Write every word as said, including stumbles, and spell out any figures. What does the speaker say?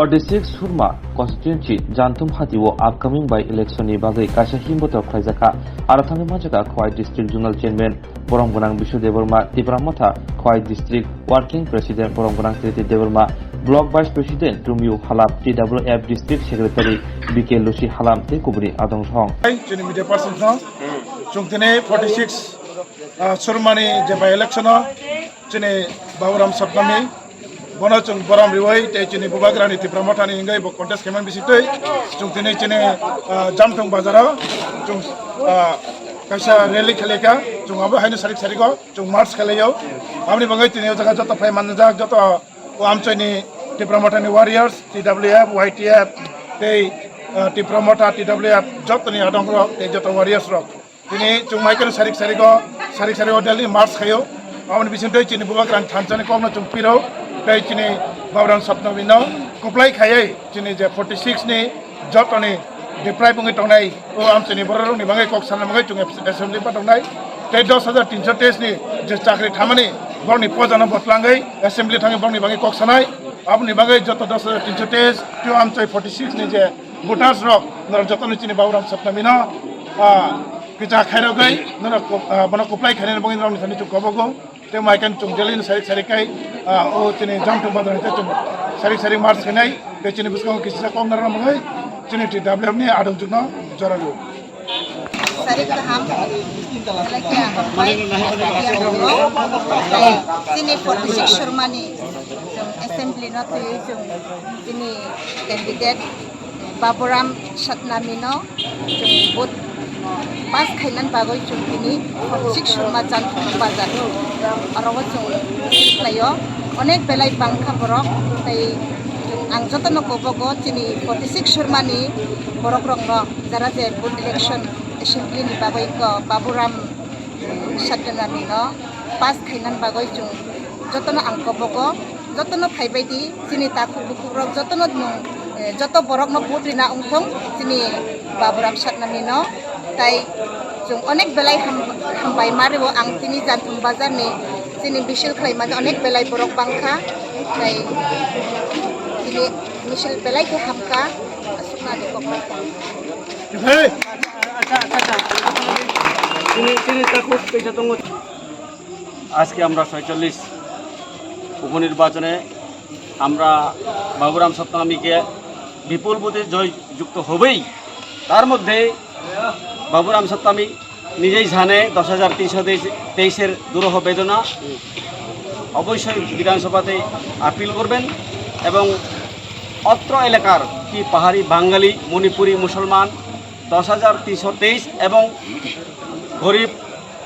Forty six Surma constituency Janthum Hati o upcoming by election ni bagwi kaisa himbotor khlaijakha. Aro thangwi manjakha Khowai District Zonal Chairman Borom Gwnang Bishu Debbarma, Tipra Motha Khowai District Working President Borom Gwnang Triti Debbarma, Block Vice President Romeo Halap, T W F District Secretary B K Lusi Halam tei kubuni adong rong. Chini media person no, chwng tini forty six, ah, Surmani je by election o, chini Baburam Satnami, bono chwng borom riwi tei chini Bubagrani Tipra Mothani hingwi bo contest khaimani bisingtwi chwng tini chini, ah, Jamthung bazaro chwng, ah, kaisa rally khalaikha, chwng abo haino sarik sarik o chwng march khalaio. Aboni bagwi tini o jaga joto phai manjak, joto o amchoini Tipra Mothani warriors, T W F, Y T F tei, ah, Tipra Motha, T W F jotoni adong rok tei joto warriors rok. Tini chwng mai kheno sarik sarik o, sarik sarik o daily march khaio. Aboni bisingtwi chini Bubagrani thansa ni kokno chwng piro, tei chini Baburam Satnami no kuplai khaiwi chini je forty six ni jotoni deprive wngwi tongnai, o amchini bororokni bagwi kok sana bagwi chwng assembly pa tongnai. Tei dos hajar tinso teis ni je chakri thamani borokni pojano bo twlangwi assembly thangwi borokni bagwi kok sanai. Aboni bagwi joto dos hajar tinso teis tei amchoi forty six ni je voters rok, norok jotono chini Baburam Satnami no, ah, kicha khairogwi norok kop-, ah, bono kuplai khainani bagwi norokni thani chwng kobogo. Tei mai khe chwng jelino sarik sarik khai, ah, o chini Jamthung bazar hai chwng sarik sarik march khainai. Tei chini bwskango kisa kok narwkna mwnwi chini T W F ni adong chwngno jora rw. Sarik kaham. Belai khe ang hambai. Chini forty six Surmani chwng assembly no twiwi chwng chini candidate Baburam Satnami no chwng vote pass khainani bagwi chwng tini forty six Surma Janthum bazar oro o chwng khlaio. Onek belai bangkha borok tei chwng ang jotono kobogo chini forty six Surmani borok rokno jara je vote election assembly ni bagwi ko Baburam Satnami no pass khainani bagwi chwng jotono ang kobogo, jotono phaibai di, chini takhuk bukhuk rok jotono nwng, eh, joto borok no vote rina wngthong chini Baburam Satnami no, tai chwng onek belai ham-, hambai ma rwo ang tini Janthum bazar ni chini bisil khlai mani onek belai borok bangkha, tai tini misil belai khe hamkha, aswknani kokno. আজকে আমরা ছয়চল্লিশ উপনির্বাচনে আমরা বাবুরাম সত্যামীকে বিপুল ভোটে জয়যুক্ত হবেই। তার মধ্যে বাবুরাম সত্যামী নিজেই জানে দশ হাজার তিনশো তেইশের দুরূহ বেদনা, অবশ্যই বিধানসভাতে আপিল করবেন এবং অত্র এলাকার কি পাহাড়ি, বাঙালি, মণিপুরি, মুসলমান, দশ হাজার তিনশো তেইশ এবং গরিব